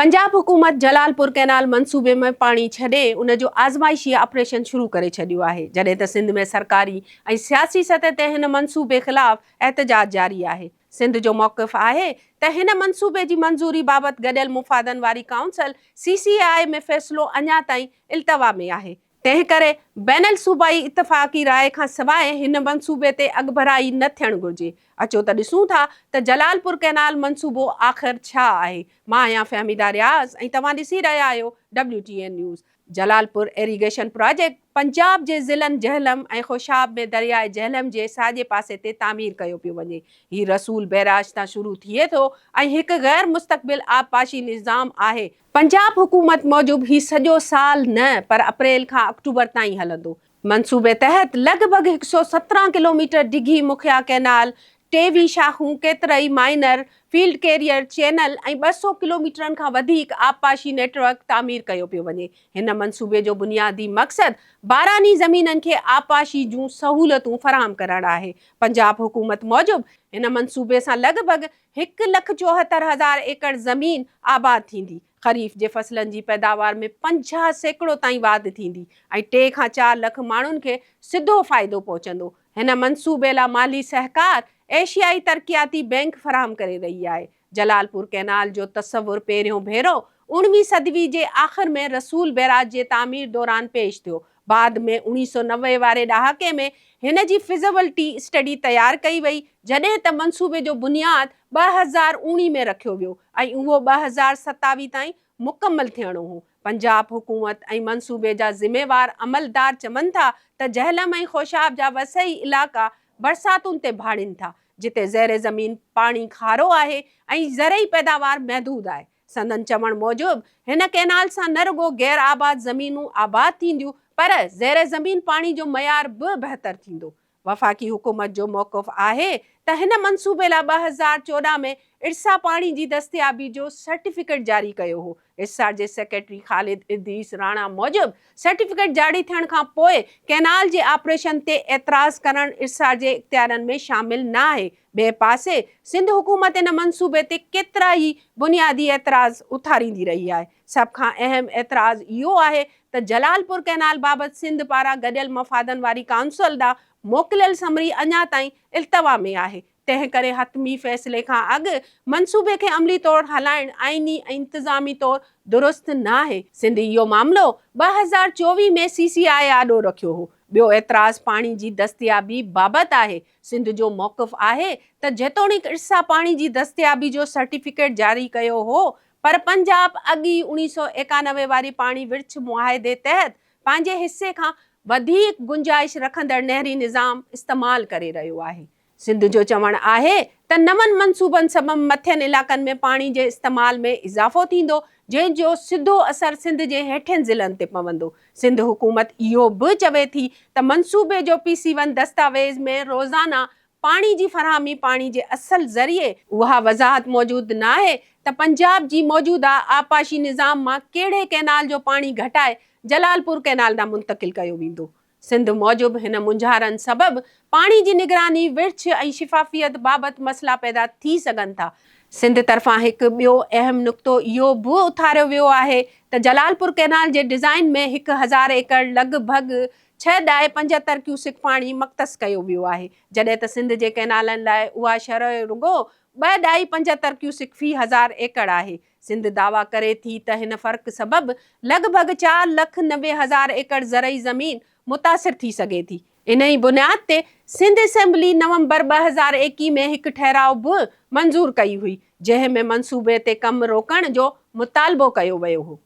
پنجاب حڪومت جلال پور ڪئنال منصوبي ۾ پاڻي ڇڏي ان جو آزمائشي آپريشن شروع ڪري ڇڏيو آهي، جڏهن ته سنڌ ۾ سرڪاري ۽ سياسي سطح تي هن منصوبي خلاف احتجاج جاري آهي. سنڌ جو موقف آهي ته هن منصوبي جي منظوري بابت گڏيل مفادن واري ڪائونسل، سي سي آء، ۾ فيصلو اڃا تائين التوا ۾ آهي، تنهن ڪري بين الصوبائي اتفاقي راء کان سواء هن منصوبي تي اڳڀرائي نه ٿيڻ گهرجي. اچو ته ڏسون ٿا ته جلالپور ڪئنال منصوبو آخر ڇا آهي؟ مان آهيان فهميده رياض ۽ توهان ڏسي رهيا آهيو W T N news. Jalalpur irrigation project Punjab جي ضلعن جهلم ۽ خوشاب ۾ درياء جهلم جي ساڄي پاسي تي تعمير ڪيو پيو وڃي. هي رسول بئراج تان شروع ٿئي ٿو ۽ هڪ غير مستقبل آبپاشي نظام آهي. پنجاب حڪومت موجب هي سڄو سال نه پر اپريل کان آڪٽوبر تائين هلندو. منصوبي تحت لڳ ڀڳ هڪ سئو 17 ڪلوميٽر ڊگهي مکيا ڪئنال، 23 شاخون، ڪيترائي مائنر، فيلڊ ڪيريئر، چينل ۽ 200 ڪلوميٽرن کان وڌيڪ آبپاشي نيٽ ورڪ تعمير ڪيو پيو وڃي. هن منصوبي جو بنيادي مقصد باراني زمينن کي آبپاشي جون سهولتون فراهم ڪرڻ آهي. پنجاب حڪومت موجب هن منصوبي سان لڳ ڀڳ 1,74,000 ايڪڙ زمين آباد ٿيندي، خريف جي فصلن جي پيداوار ۾ 50% تائين واڌ ٿيندي ۽ ٽي کان چار لک ماڻهن کي سڌو فائدو پهچندو. هن منصوبي لا مالي سهڪار ايشيائي ترقياتي بئنڪ فراهم ڪري رهي آهي. جلالپور ڪئنال جو تصور پهريون ڀيرو اڻويهين صدوي جي آخر ۾ رسول بئراج جي تعمير دوران پيش ٿيو. بعد ۾ 1990 واري ڏهاڪي ۾ هن جي فزيبلٽي اسٽڊي تيار ڪئي وئي، جڏهن ته منصوبي جو بنياد 2019 ۾ رکيو ويو ۽ اهو 2027 تائين مڪمل ٿيڻو هو. پنجاب حڪومت ۽ منصوبي جا ذميوار عملدار چون ٿا ته جهلم ۽ خوشاب جا وسيع علائقا برساتن تي ڀاڙين ٿا، جتي زير زمين پاڻي کارو آهي ۽ زرعي پيداوار محدود آهي. سندن چوڻ موجب هن ڪئنال سان نه رڳو غير آباد زمينون آباد ٿينديون پر زير زمين پاڻي جو معيار به بهتر ٿيندو. وفاقي حڪومت جو موقف آهي ته هن منصوبي لاء 2014 ۾ ارسا پاڻي جي دستيابي جو سرٽيفڪيٽ جاري ڪيو هو. ارسا جي سيڪريٽري خالد ادريس راڻا موجب سرٽيفڪيٽ جاري ٿيڻ کان پوء ڪئنال جي آپريشن تي اعتراض ڪرڻ ارسا جي اختيارن ۾ شامل نه آهي. ٻئي پاسي سنڌ حڪومت ان منصوبي تي ڪيترا ئي بنيادي اعتراض اٿاريندي رهي آهي. سڀ کان اهم اعتراض اهو آهي ته جلالپور ڪئنال بابت سنڌ پاران گڏيل مفادن واري ڪائونسل ڏانهن موڪليل سمري اڃا تائين التوا ۾ آهي، تنهن ڪري حتمي فيصلي کان اڳ منصوبي کي عملي طور هلائڻ آئيني ۽ انتظامي طور درست ناهي. سنڌ اهو معاملو 2024 ۾ سي سي آء آڏو رکيو هو. ٻيو اعتراض پاڻي جي دستيابي بابت آهي. سنڌ جو موقف آهي ته جيتوڻيڪ ارسا پاڻي جي دستيابي جو سرٽيفڪيٽ جاري ڪيو هو پر پنجاب اڳ ئي 1991 واري پاڻي ورڇ معاهدي تحت پنهنجي حصي کان وڌيڪ گنجائش رکندڙ نهري نظام استعمال ڪري رهيو آهي. سنڌ جو چوڻ آهي ته نون منصوبن سبب مٿين علائقن ۾ پاڻي جي استعمال ۾ اضافو ٿيندو جنهن جو سڌو اثر سنڌ جي هيٺين ضلعن تي پوندو. سنڌ حڪومت اهو به چوي ٿي ته منصوبي جو پي سي ون دستاويز ۾ روزانه پاڻي جي فراهمي پاڻي جي اصل ذريعي، اها وضاحت موجود ناهي ته پنجاب جي موجوده آبپاشي نظام مان ڪهڙي ڪئنال جو پاڻي گهٽائي جلالپور ڪئنال ڏانهن منتقل ڪيو ويندو. سنڌ موجب هن مونجهارن سبب پاڻي جي نگراني، ورڇ ۽ شفافيت بابت مسئلا پيدا ٿي سگهن ٿا. سنڌ طرفان هڪ ٻيو اهم نقطو اهو به اٿاريو ويو آهي ته جلالپور ڪئنال جي ڊزائن ۾ 1000 ايڪڙ لڳ ڀڳ ڇهه ڏهائي 75 ڪيوسڪ پاڻي مختص ڪيو ويو آهي، جڏهن ته سنڌ جي ڪئنالن لاء اها شرح رڳو ٻه ڏهائي 75 ڪيوسڪ في هزار ايڪڙ آهي. سنڌ دعويٰ ڪري ٿي ته هن فرق سبب لڳ ڀڳ 4,90,000 ايڪڙ زرعي زمين متاثر ٿي سگهي ٿي. انهي بنياد تي سنڌ اسيمبلي نومبر 2021 ۾ هڪ ٺهراء به منظور ڪئي هئي، جنهن ۾ منصوبي تي ڪم روڪڻ جو مطالبو ڪيو ويو هو.